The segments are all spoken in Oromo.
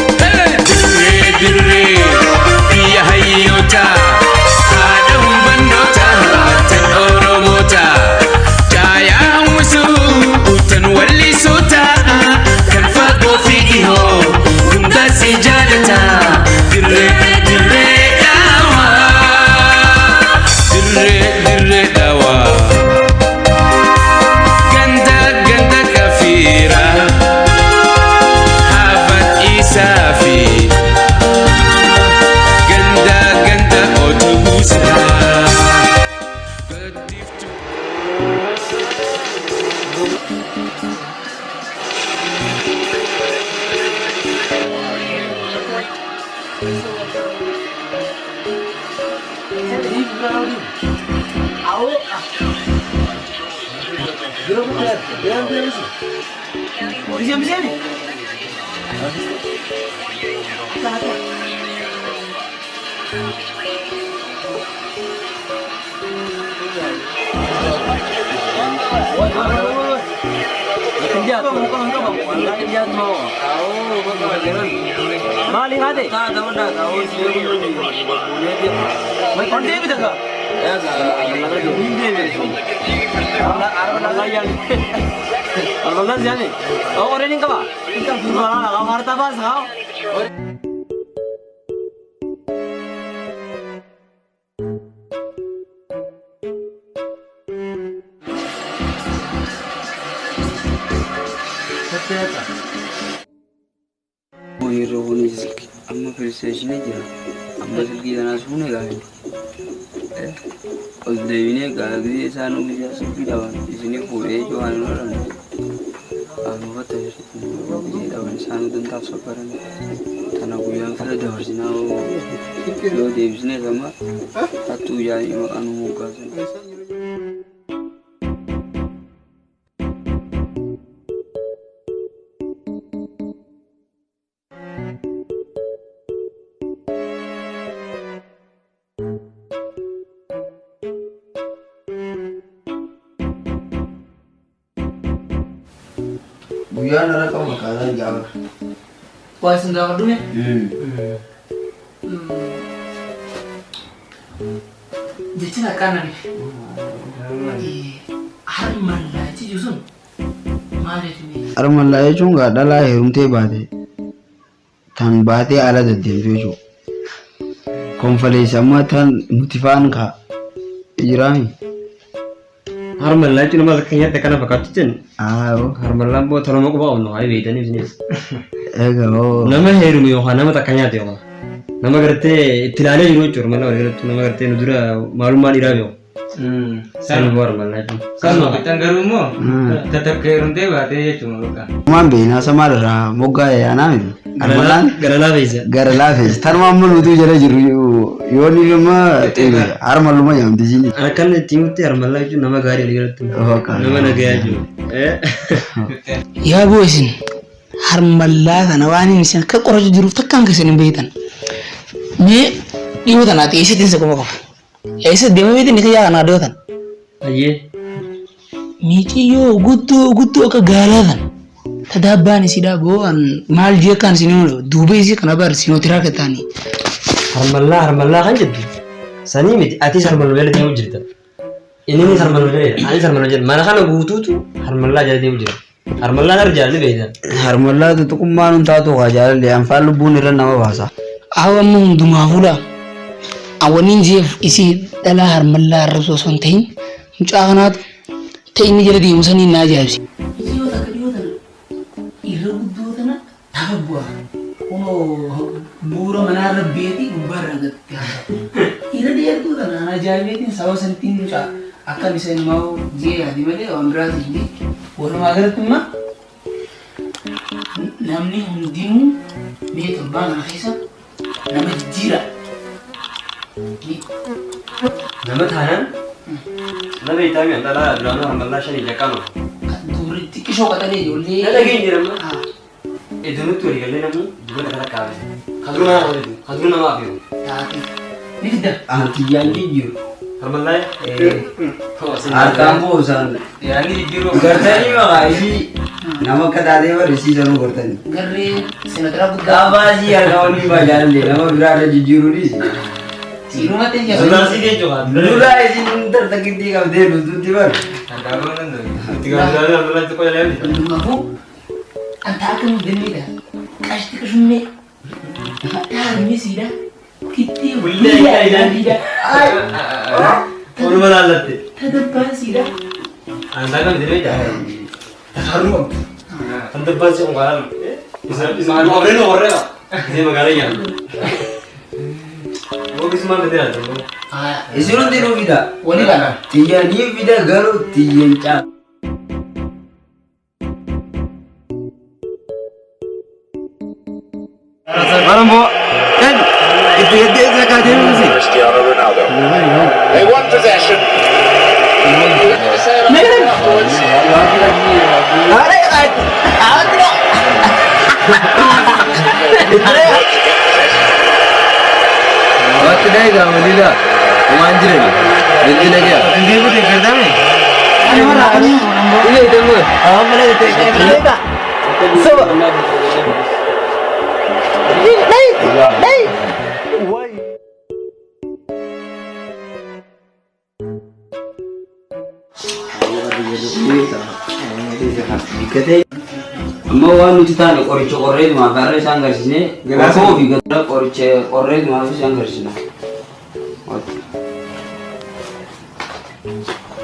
Dirree dirree biyya hayyoota haadha humbannoota tan Oromoota caayaa hawwisuu tan wallisoota kan fagoo fi dhihoo hunda si jaalata dirree dirree dhaawaa dirree dirree dhaawaa ganda ganda kafiira. Hafat Isafi Ganda ganda otubusa Yeroo kun silkii amma PlayStation jira. Amma silkii kanaas fuune gaarii. Ol deebinee gaarii isaan guyyaa silkii dhaban isinii fuudhee yoo waan hin oolne. Anufata gisee dhaban isaan dantaaf sabbaran. Tana guyyaan fira dabarsinaa yoo deebisnee sama hattuu jaanii maqaa nu moggaasan. Guyyaan irra qabu maqaan gaafa. Waa isin gaafadhume? Jechi takkaan ani harmallaa jechi sun maal jechuun? Harmallaa jechuun gaa dhalaa heerumtee baate tan baatee ala deddeemtu jechuudha. Konfaleessa amma tan nuti faan kaa jiraami. Harmallaa jechuun nama keenyatti akkana fakkaatu jennu. Aayoo. Harmallaan boo tanuma quba qabnu haa beeytanii isinis. Egaa hoo. Nama heerume yookaan nama takka nyaate yookaan nama gartee itti ilaalee jiru jechuudha harmallaa walii galatti nama gartee nu dura maalummaa dhiiraa beeku. San boo harmallaa jechuun. Kanuma fixan garuu immoo tatakka heerumtee baatee jechuudha bakka. Waan beeknaa sama irraa moggaa yaanaa miti. Harmallaan Gara laafeessa. gara laafeessa. Tanuma amma nuti jala jirru yoo ni dhimma xiqqee harmalluma jedhamti isiin. Akkan itti himutti harmallaa jechuun nama gaarii walii galatti. Nama nagayaa jechuudha. Yaa boo isin harmallaa kana waan inni isin akka qorachu jiruuf takkaan keessan hin beektan. Mee dhiyoo tanaa xiyyeessitiin isa quba qaba. Eessa deema beektan ni kiyyaa kanaa dhiyoo tana. Ayyee. Miiciyyoo guddoo guddoo akka gaalaa kana. Tadaabbaan isiidhaa boo an maal jee akkaan isin himu duuba isii kana bar sinootiraa kataanii. Harmallaa harmallaa kan jettu sanii miti atis harmalluu jala deemu jirta. Inninis harmalluu jala jira anis harmalluu jala mana kana guutuutu harmallaa jala deemu jira. Harmallaan arjaa ni beekta. Harmallaa tuttuqummaan hun taatu kaa jaalalli anfaan lubbuun irra nama baasa. Awa amma hundumaa laa. Awwaniin jeef isii dhalaa harmallaa arrabsoo osoo hin ta'in mucaa kanaatu ta'e inni jala deemu saniin na ajaa'ibsi. Dhiyoo takka dhiyoo tana irra guddoo tana tafa bu'a. Kunoo bu'uura manaa irra beeti gubbaarraa gatti hafa. Irra dheertuu tana an ajaa'ibeetiin sababa sanittiin mucaa akkam isa ilmaa jee yaadi malee waan biraatiin miti. Walumaa galatti immoo namni hundinuu mee torbaan kana keessa nama jijjiira. Nama taanaan na beektaa mi'a dhalaa duraanuu harmallaa shanii jaqqama. Dubarri xiqqishoo qaxalee ijoollee. Na dhageenye jedhama. Iddoo nutti walii gallee namni Dubara kana kaabise. Kaduru nama godhu. Kaduru nama afiru. Taate. Ni fidda. Antiyyaan jijjiiru. Harmallaa. Harkaan buusaan. Yaanni jijjiiruu. Gartanii maqaa isii nama akka taatee barreessiisanuu gartanii. Garree sinotira guddaa. Qaabaasii harkaa waliin baajaalle nama biraa irra jijjiiruunis. Siinumatti hin Sodaan si jechuudha. Lulaa isin tartaqitti qabdee lultuutti bar. Handaaruu danda'u. Itti gaafatamu harmallaa xiqqoo jalaa miti. Hundumaafuu anta akka muddanneedha. Qashti qishummee. Taarmi siidha. Kittee Gullee ilaaliidha. Orma laallatte. Tadabbaan siidha. Antaa kan jedhee jaa. Tasaaruu qabdu. Kan dabbaan si konkolaataan. Isa warreen warreen. Isee magaalaa nyaatu. Oogisumaan bitee laata. Isin hundi nuu fida. Walii baana. Xiyya ni fida garuu xiyya hin caalu. Cristiano Ronaldo. They won possession. Amma waan nuti taane qoricha qorreetumaaf har'a isaan garsiisnee gorfoo fi gadara qoricha qorreetumaaf isaan garsiisna.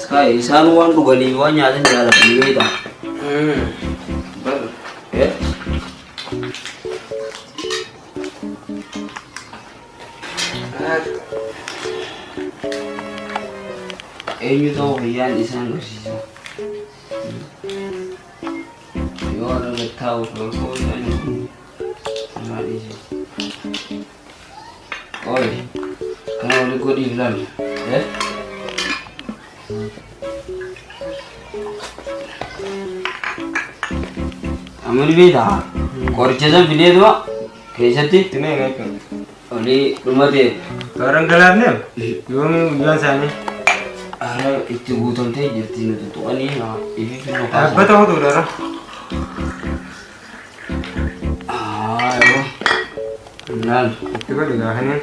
Sky isaan waan dhuganii waan nyaatan jaallatanii beektaa. Eh? Eenyu ta'uu guyyaan isaan garsiisa. Yoo har'a gad taa'u gorfoo isaan hin irraa dhiise. Oi, kana wali godhiif laali. Eh? Amma ni beektaa? Qoricha san fideetuma keessatti Itti mee jechuudha. olii dhumatee Toora galaafne yoomii guyyaan isaanii. har'a itti guutamtee jirti nuti tuqanii ifi fiduu kaasan. Dhaabbata hotuudha. Ah, yoo. Laal. Itti godhi gaafaniin.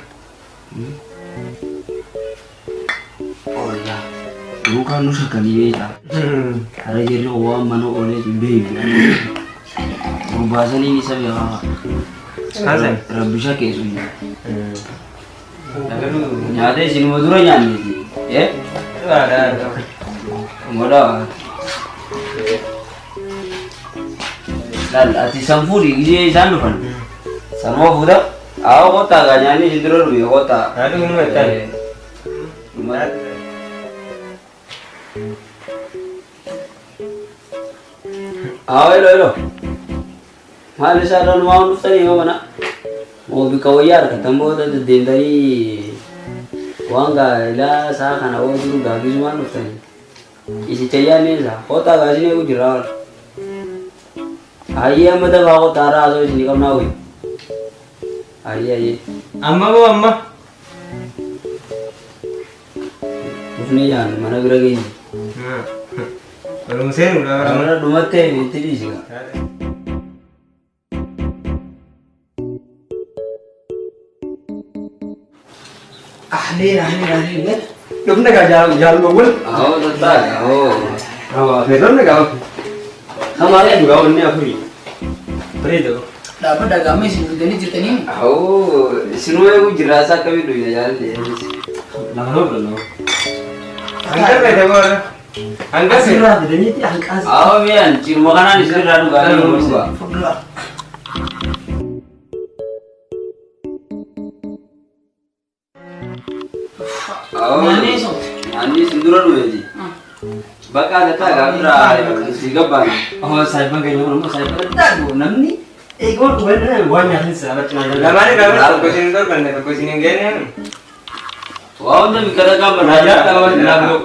Oya. Duukaa nu shakkanii beektaa? Har'a jirri waan mana oolee hin beekne. Gurbaasanii isa beekaa. Kaasan. Rabbi shakkeessu. Nyaata isinuma dura nyaanneeti. Eh? Modaa. Laal ati san fuudhi gisee isaan dhufan. Sanuma fuuta. Awwa kottaa gaa nyaanni isin dura dhume kottaa. Haadha kun mataan. Awwa elo elo. Maal isaa irra numaa dhuftanii yoo mana. Moo bika wayyaa argatan booda deddeemtanii waan gaa'elaa isaa kana oo jiru gaaffisumaan dhuftanii. Isicha yaadne isaa kottaa gaasin eegu jira warra. Ayyee amma dafaa kottaa irraa haasoo isinii qabnaa wayi. Ayyee ayyee. Amma moo amma? Dhufnee yaadne mana bira geenye. Waluma seenuudha bara. Mana dhumattee itti dhiisi. Ahleen ahleen ahleen. Dhufna gaa jaalumawwan. Awwa tattaala awwa. Feerroon gaa. Hamaadha dhugaa wanni afurii. Bareedu. Dhaabbata gaama isin fidanii jirtanii. Awwa isinuma eegu jirraa isaa akkamii dhufna jaalallee. Lama nama fudhanna. Hanqarra dabaala. Hanqarra. Asirraa fidaniiti hanqaas. Awwa mi'aan ciruma kanaan isinirraa dhugaa ni dhugaa. Fuuldura. Awwa. Nyaanni sun. Nyaanni isin dura dhumeeti. Bakka tattaa gaafirraa si gabbaana. Oh, saayiban keenya kun immoo saayiban addaa namni eegoo dhugan waan nyaatan isaa cinaa jala. Lamaanii gaafa tokko isin torbanne tokko isin hin geenye. Waa hunda bikka takkaan Raajaa barbaada. lama laafoo.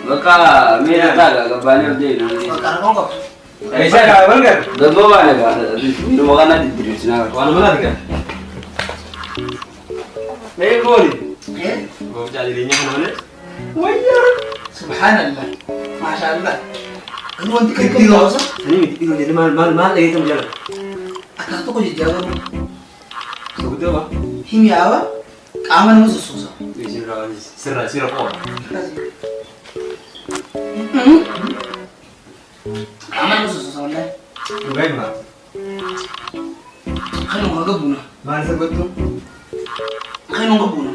Bakka mee tattaa gabbaanee ol deebina. Bakka rakkoon qabdu. Eessa kaa wal gar? Gabboo baana gaa. Numa kana didiriirsinaa. Waan mana argaa. Mee booli. Gooftaa jireenya kana malee. Wayyaa. Subhaanallah. Maashaallah. Garuu wanti kan dhiiroo Sanii miti dhiiroo jedhee maal maal maal dhageetamu jala. Akkaata tokko jijjiiramu. Soguddoo ba. Himi hawa qaama nama sossosa. Sirra sirra sirra qofa. Qaama nama sossosa wallahi. Dhugaa hima. Kanuma gabbuna. Maal isa gottu? Kanuma gabbuna.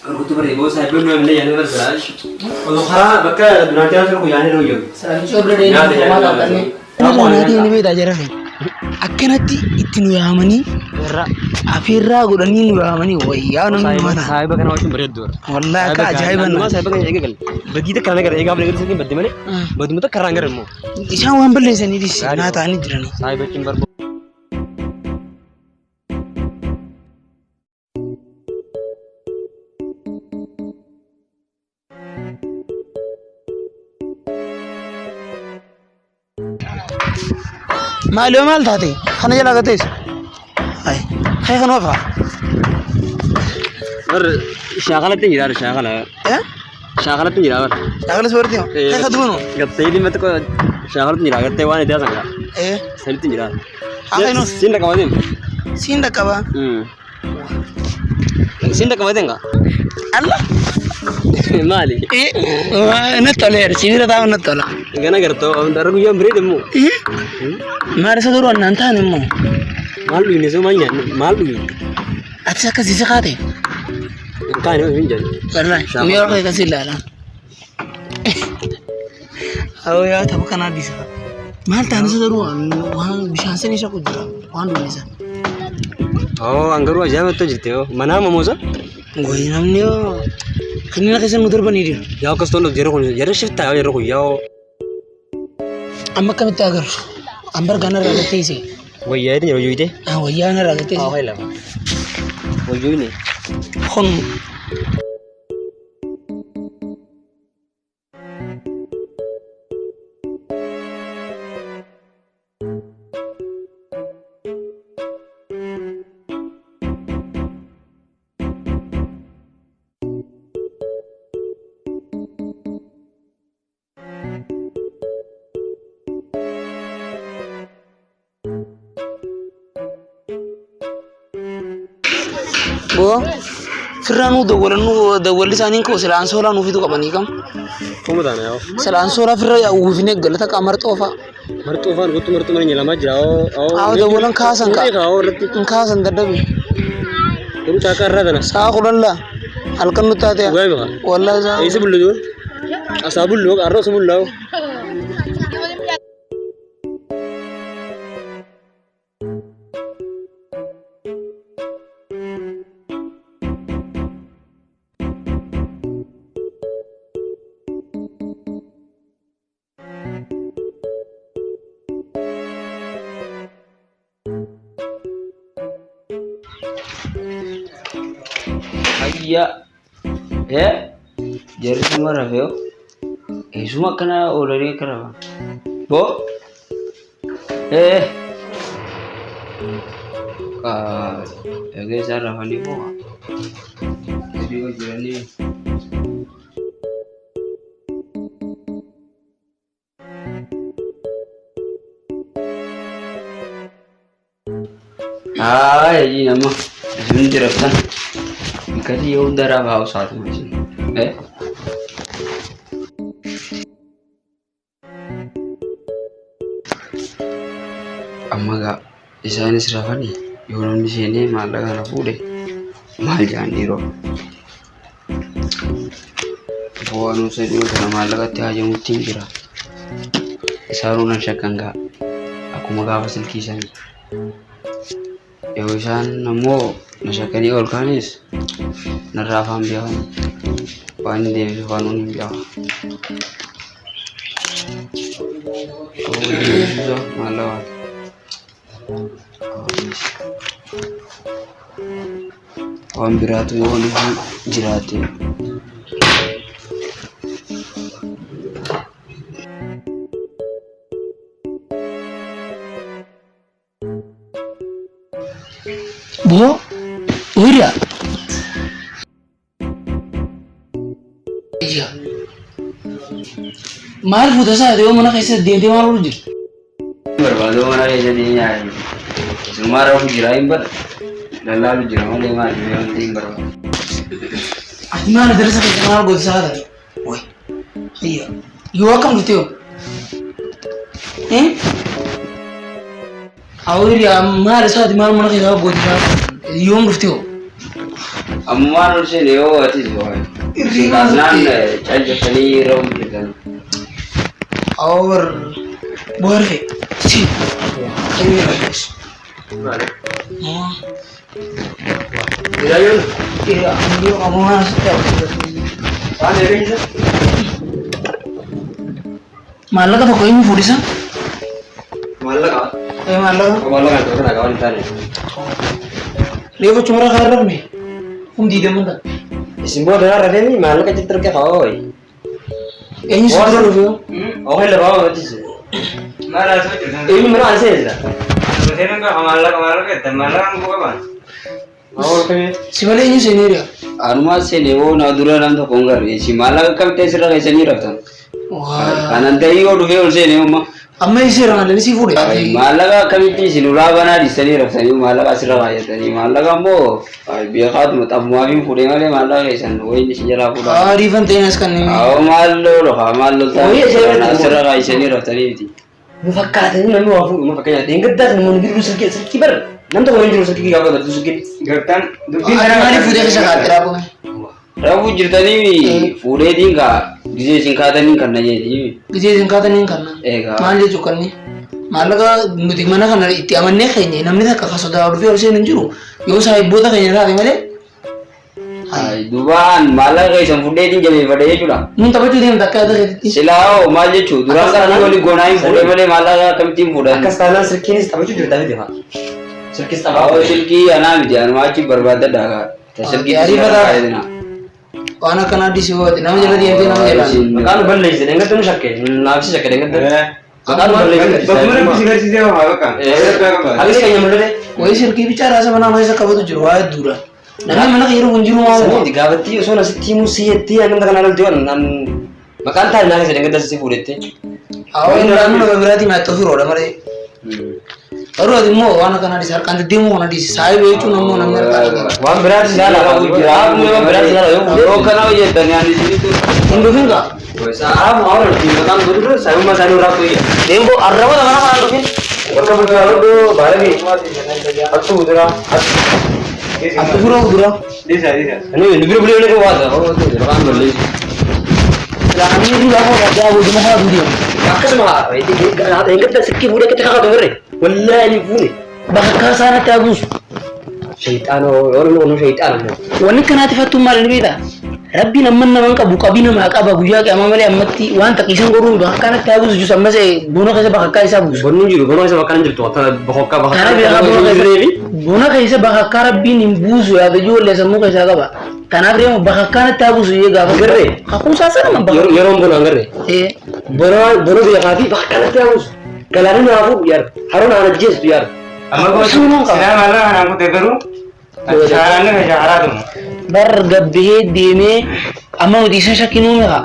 Rukutu bare boo saahiboon nuyi malee yaadne bara silaa. Osoo karaa bakka duraan jala jiru yaadne yeroo jiru. Salaamicha bira deemee homaa qabannee. Nama beektaa jara keenya. Akkanatti itti nu yaamanii afeerraa godhanii nu yaamanii wayyaa namni nama ta'a. Saahiba kana wajjin bareeddu. Wallahi akka ajaa'iba nama. Saahiba kana eega galle. Badii takka kana gara eegaa malee gara badde malee. Baduma takka irraan gara immoo. Isaan waan balleessaniifis naa ta'anii jiranii. Saahiba wajjin barbaadu. Maal yoo maal taate kana jalaa gateessu. Hai, hai kan ofa. Bar shaakalatti hin jiraatu shaakala. Eh? Shaakalatti hin jira bar. Shaakala ispoortii moo? Hai kan dubanu. Gartee dhimma tokko shaakalatti hin jira gartee waan itti haasan gaa. Eh? Sanitti hin jira. Haa kan ofa. Siin dhaqqabateen. Siin dhaqqaba. Siin dhaqqabateen gaa. Allah. Maali? Eh, natti toleera. Sibiila taa'u natti tola. Gana gartoo darra guyyaan bireed immoo. Maal isa garuu annaan taane immoo. Maal dhuyne soo maal nyaanne maal dhuyne? Atis akkasii si kaate. Hin kaane hin jennu. Wallahi, mi'a kee akkasii ilaala. Awoo yaa tapha kanaa dhiisa. Maal taane isa garuu waan bishaan sanii isa jira waan dhuyne sana. Oo an garuu ajaa'iba ittoo jirte yoo manaa mamoosa. Goyi namni yoo kanneen keessa nu darbanii jiru. Yaa akkas toluuf yeroo kun yeroo shiftaa yoo yeroo kun yaa Amma akkamitti agarru? An bargaan irraa gatteesse. wayyaa jedhan yeroo yuuyite. Wayyaa irraa gatteesse. Haa lama. Wayyuuyne. Kun Boo firraa nuu dawwalan nuu dawwalli isaanii koo sila ansoolaa nuu fiduu qabanii kam. Kuma taana yoo. Sila ansoolaa firra uwwifnee galata qaa marxoo fa'a. Marxoo faan guutuu marxoo mana lamaa jira. Haa dawwalan kaasan kaa. Kaa. Hin kaasan dadhabe. Garuu caakaa irraa tana. Sa'a kudhan laa halkan nu taate. Dhugaa hima. Wallaahi sa'a. Eessa bullu jiru? Asaa bullu har'a osoo bullaa. Hayya. Eh? Jarri suma rafee Eessuma akkana oolanii akka rafan. Boo. Eh. Egaa isaan rafanii boo. Gadi jiranii. Haa hojii nama isin diraftan. Akkasii yoo hunda rafaa usaatuma isin. Eh? Amma gaa isaanis rafanii yoo namni seenee maallaqa kana fuudhe maal jedhan dhiiroo. Bu'aan sadii kana maallaqatti hajamutti hin jira. Isaanuu nan shakkan gaa akkuma gaafa silkii sanii. Yoo isaan ammoo na shakkanii ol kaanis narraa afaan beekan waan hin deebisu afaan hin beekan. Maallaqa. Waan biraatu yoo jiraate. Boo hiriyaa. Maal fuuta isaa yoo mana keessa deemtee maal oolu jirti? Barbaadoo mana keessa deemee Isumaa rafu jira hin bada. Lallaalu jira malee maal wanti hin barbaadu. Ati maal darasa keessa maal goota isaa taate? Way. Hayya. Yoo akkam dhufte yoo? Eh? Awiriyaa maal isaati maal mana keessaa goota isaa? Yoom dhufte yoo? Ammumaan ol seene yoo atis Irrii maal naan dhufte? callisanii rafu jirtan. Awar boharfe. Si. Hayya. Hiriyaa Eh, ammumaan asitti waan eegayyisa. Maallaqa tokko eenyu fuudhisa? Maallaqa. Eh, maallaqa. Maallaqa ta'uu kana qaban hin taane. Reefu chumara kan rafne. Hundi deeman ta'a. Isin booda irraa rafeeni maallaqa jitti arge hawaa. Eenyu si dura dhufe? Ohe lafa hawaa. Maal haasoo jirtan? Eenyu mana ansee jira. Seenaan qaba maallaqa maallaqa jettan maallaqa nu qaban. Hawaa kamii. Si malee eenyu seeneera? Anumaa seene yoo na dura nam tokko hin garre. Si maallaqa akkamitti asirra keessanii raftan? Waa. Kanan ta'ii yoo dhufee ol seene amma. Amma seera malee si fuudhe. Maallaqa akkamitti isin ulaa banaa dhiistanii raftanii maallaqa asirra baay'atanii maallaqa immoo beekaatuma xafumaaf hin fuudhee malee maallaqa keessan wayini isin jalaa fuudhaa. Ariifan ta'in as kan Awwa maal lolu haa maal loltaa Wayii asirratti asirra baay'isanii raftanii miti. Nu fakkaatanii namni waa fuudhu fakkeenyaaf deenggaddaas namoonni biiruu silkii silkii bara nam tokko hin jiru silkii gaafa galtu silkii. Gartaan dubbiin Ati maaliif fuudhee keessa kaa'atte raaboo? Rafuu jirtanii fuudheetiin kaa gisee isin kaatanii kan na jeetii. Gisee isin kaatanii hin kanna. Egaa. Maal jechuu kanni? Maallaqa nuti mana kana itti amannee keenya namni takka kan sodaa dhufee ol seenu hin jiru. Yoo saahibboota keenya taate malee Dubaan maallaqa keessan fuudheetiin jabeeffadhe jechuudha. nun taphachuu deemta akka yaada keetitti. Silaa hoo maal jechuu duraan qarshii walii goonaa hin fuudhee malee maallaqa akkamittiin fuudhan. Akkas taanaan silkiinis taphachuu jirta miti haa. Silkiis Awwa taphaa. silkii anaa miti anuma achi barbaadadha kaa. Ta silkii Ariifata. fayyadina. Waan akkanaa addisii ho'ate nama jala deemtee nama jala. Maqaan nu balleessite deenggadda nu shakke naafsi shakke deenggadda. Maqaan nu balleessite. Bakkuma rabbi si garsiisee waa bakka. Haqni keenya mul'ate. Wayii silkii bichaa raasa manaa keessa qabatu jiru waa hedduudha. Namni mana keessa hin jiru maa Saniiti gaafattii osoo asitti himuu si jettee hangam kana lolti waan maqaan taa'e naa keessa deenggadda si fuudhette. Awwa inni nama biraatii maatii ofiiroodha malee. Garuu ati immoo waan akkanaa dhiisi harkaan deddeemuu kana dhiisi saayiba jechuun ammoo namni harkaan deddeemu. Waan biraatti ilaala. Waan biraatti ilaala yoo fuudhe. Yoo kana hojjetan ani isinitu. Hin dhufin kaa. Sa'aafu haala nuti maqaan godhu saayummaa isaanii irraa tuyi. Deemboo arraba mana kanaan dhufin. Bakka bulchaa hodhoo baaranii hattuu dura Ati firoo dura. Dhiisa dhiisa. Ani nu bira bulee olee waata maqaan balleessu. Namni dura koo addaa booduma haa duudeemu. Akkasuma eeggadda silkii fuudhee akkatti kakatu birre wallaahi ni fuune. Bakka kaasaa natti haa buusu. Shayxaana yoo namni kun shayxaana immoo. Wanni akkanaati fattuun maal inni beektaa? Rabbiin amma nama hin qabu qabii namaa qaba guyyaa qiyaamaa malee ammatti waan taqiisan godhuun bakka akkanatti haa buusu jus ammas buna keessa bakka akkaa isaa buusu. Bonni hin jiru bona keessa bakka hin jirtu bakka bakka Karaa beekaa bona keessa buna keessa bakka akkaa rabbiin hin buusu yaada ijoollee sammuu keessaa qaba. Kanaaf reemu bakka akkanatti haa buusu jee gaafa. Garee. Kakuusaa sanuma bakka. Yeroon bona agarre. Eh, Bona bona beekaa fi bakka kanatti haa buusu. Galaanni naa fuudhu yaar haroon aan ajjeestu yaar. Amma koo silaa maallaqa kanaan kute garuu shaaraan ni shaaraatuma. Bar gabbihee deemee amma nuti isa shakkinuu meeqa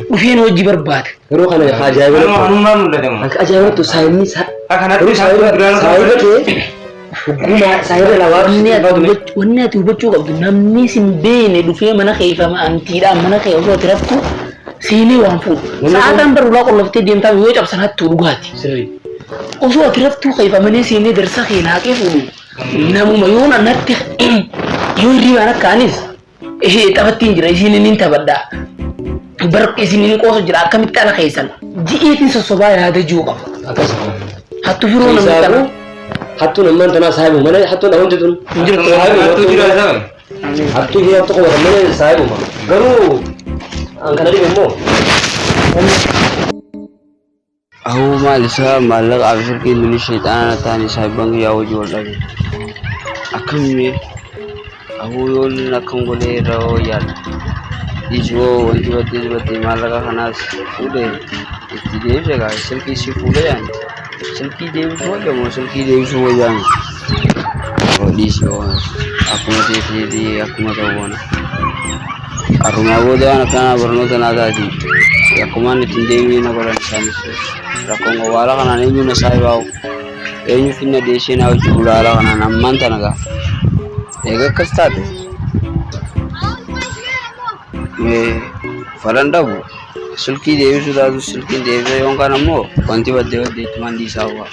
dhufeen hojii barbaada. Yeroo kana ajaa'iba Anummaa mul'atamu. Akka ajaa'ibatti saayinni Akkanatti isaan duraan saayiba kee hugguma saayiba lawaa Wanni ati hubachuu qabdu namni sin beekne dhufee mana keeffama antiidhaan mana kee osoo ati raftu seenee waan fuudhu. Sa'aataan bar ulaa qolloftee deemtaa yoo cabsan hattuu dhugaati. sirrii. Osoo ati raftuu keeffamanii seenee darsa kee naaqee fuudhu. Namuma yoo natti yoo hirribaan akka anis ishee taphattiin jira isiin inni taphadhaa. Bar isin inni qoosu jira akkamitti ala keessan ji'iitiin sossobaa yaada jiru qaba. Akkasuma. Hattu firoo namni Keessaafu kana. hattuun ammaan tanaa saayibu malee hattuun dhahuun tun. Hin jirtu. Hattuu jira saba. Hattuu fi hattuu qobatan malee saayibuma. Garuu an kana dhibe immoo Ahuu maal isaa maallaqa fi silkiin tuni shayxaana ta'an saahibban kiyyaa hojii wal dhabe. Akkamii ahuu yoon akkam godhee irra yaala. Dhiisoo wanti baddee baddee maallaqa kanaas fuudhee itti deebise gaa silkii si fuudhee yaani. Silkii deebisuu wayya moo silkii deebisuu wayyaa miti? Dhiisi yoo akkuma teeteetii akkuma ta'u goona. Har'umaa booda waan akkanaa barnoota naa taati. Akkumaan ittiin deemee na godhan isaanis rakkoon qabu. Haala kanaan eenyu na saahibaa'u? Eenyu finna deessee naa hojii bula haala kanaan ammaan tana gaa. Eega akkas taate mee falan dhabu silkii deebisuu taatu silkiin deebisee yoon kaan ammoo wanti baddee baddee ittumaan dhiisaa bu'a.